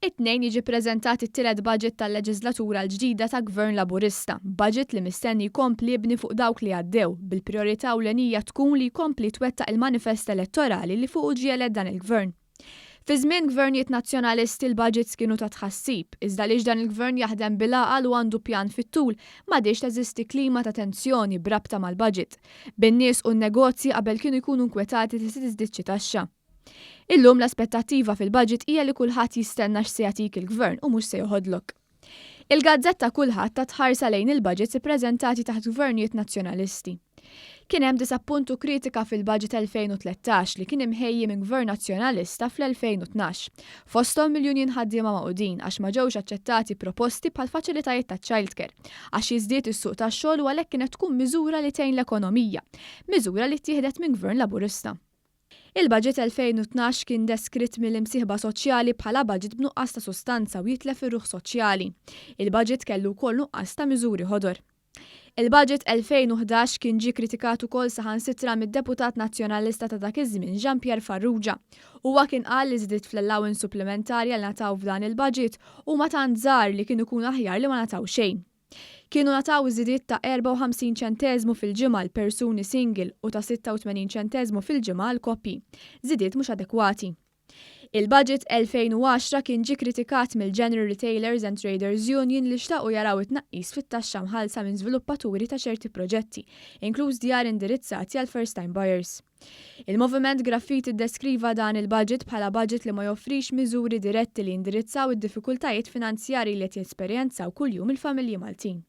It-Tnejn jiġi ppreżentat it-tielet budget tal-leġiżlatura l-ġdida ta' Gvern Laburista, budget li mistenni jkompli jibni fuq dawk li għaddew, bil-prijorità ewlenija tkun li jkompli jitwettaq il-manifest elettorali li fuqu ġie elett dan il-Gvern. Fi żmien Gvernijiet Nazzjonalisti l-budgets kienu ta' tħassib, iżda għaliex dan il-Gvern jaħdem bil-għaqal u għandu pjan fit-tul, m'għadhiex teżisti klima ta' tensjoni b'rabta mal-budget. Bin-nies u n-negozji qabel kienu jkunu nkwetati li se tiżdied xi taxxa. Illum l-aspettattiva fil-budget hija li kulħadd jistenna x'se jagħtik il-Gvern u mhux se joħodlok. Il-gazzetta Kulħadd tat ħarsa lejn il-budgets ippreżentati taħt gvernijiet Nazzjonalisti. Kien hemm disappunt u kritika fil-budget 2013 li kien imħejji minn Gvern Nazzjonalista fl-2012. Fosthom mill-Union Ħaddiema Magħqudin għax ma ġewx aċċettati proposti bħal faċilitajiet ta' childcare. Għax jiżdied is-suq tax-xogħol u għalhekk kienet tkun miżura li tgħin l-ekonomija. Miżura li ttieħdet minn Gvern Laburista. Il-Budget 2012 kien deskritt mill-imsieħba soċjali bħala budget b'nuqqas ta' sustanza u jitlef ir-ruħ soċjali. Il-budget kellu wkoll nuqqas ta' miżuri ħodor. Il-Budget 2011 kien ġie kritikat ukoll saħansitra mid-Deputat Nazzjonalista ta' dak iż-żmien Jean Pierre Farrugia. Huwa kien qal li żidiet fl-allowance supplimentarja li ngħataw f'dan il-budget huma tant żgħar li kien ikun aħjar li ma ngħataw xejn. Kienu ngħataw żidiet ta' 54 ċenteżmu fil-ġimgħa għal persuni single u ta' 86 ċenteżmu fil-ġimgħa għal koppji. Żidiet mhux adekwati. Il-Budget 2010 kien ġie kritikat mill-General Retailers and Traders Union li xtaqu jaraw it-tnaqqis fit-taxxa mħallsa minn żviluppaturi ta' ċerti proġetti, inkluż djar indirizzati għal first-time buyers. Il-Moviment Graffiti ddeskriva dan il-budget bħala budget li ma joffrix miżuri diretti li jindirizzaw id-diffikultajiet finanzjarji li qed jesperjenzaw kuljum il-familji Maltin.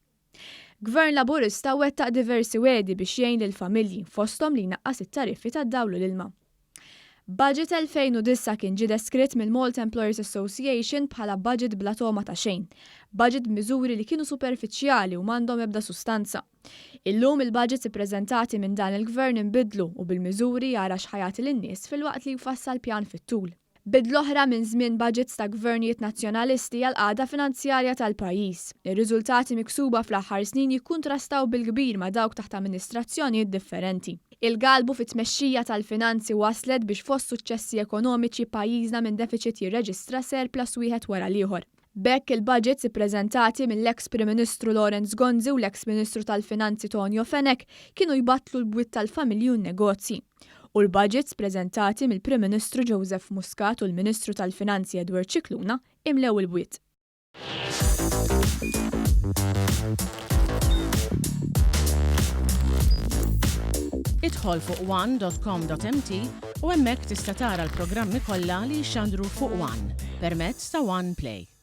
Gvern Laburista wettaq diversi wegħdi biex jgħin lill-familji, fosthom li jnaqqas it-tariffi tad-dawl u l-ilma. Budget 2009 kien ġie deskritt mill-Malta Employers Association bħala budget bla togħma ta' xejn. Budget b'miżuri li kienu superfiċjali u m'għandhom ebda sustanza. Illum il-budgets ippreżentati minn dan il-Gvern inbidlu u bil-miżuri jara x'ħa jagħti lin-nies filwaqt li jfassal pjan fit-tul. Bidla oħra minn żmien budgets ta' Gvernijiet Nazzjonalisti hija l-qagħda finanzjarja tal-pajjiż. Ir-riżultati miksuba fl-aħħar snin jikkuntrastaw bil-kbir ma' dawk taħt amministrazzjonijiet differenti. Il-galbu fit-tmexxija tal-finanzi wasslet biex fost suċċessi ekonomiċi pajjiżna minn defiċit jirreġistra surplus wieħed wara l-ieħor. B'hekk il-budgets ippreżentati mill-eks Prim Ministru Lawrence Gonzi u l-eks Ministru tal-Finanzi Tonio Fenech kienu jbattlu l-bwiet tal-familji u n-negozji. U l-budgets preżentati mill-Prim Ministru Joseph Muscat u l-Ministru tal-Finanzi Edward Scicluna imlew il-bwiet. Idħol fuq one.com.mt u hemmhekk tista' tara l-programmi kollha li jixxandru fuq One permezz ta' One Play.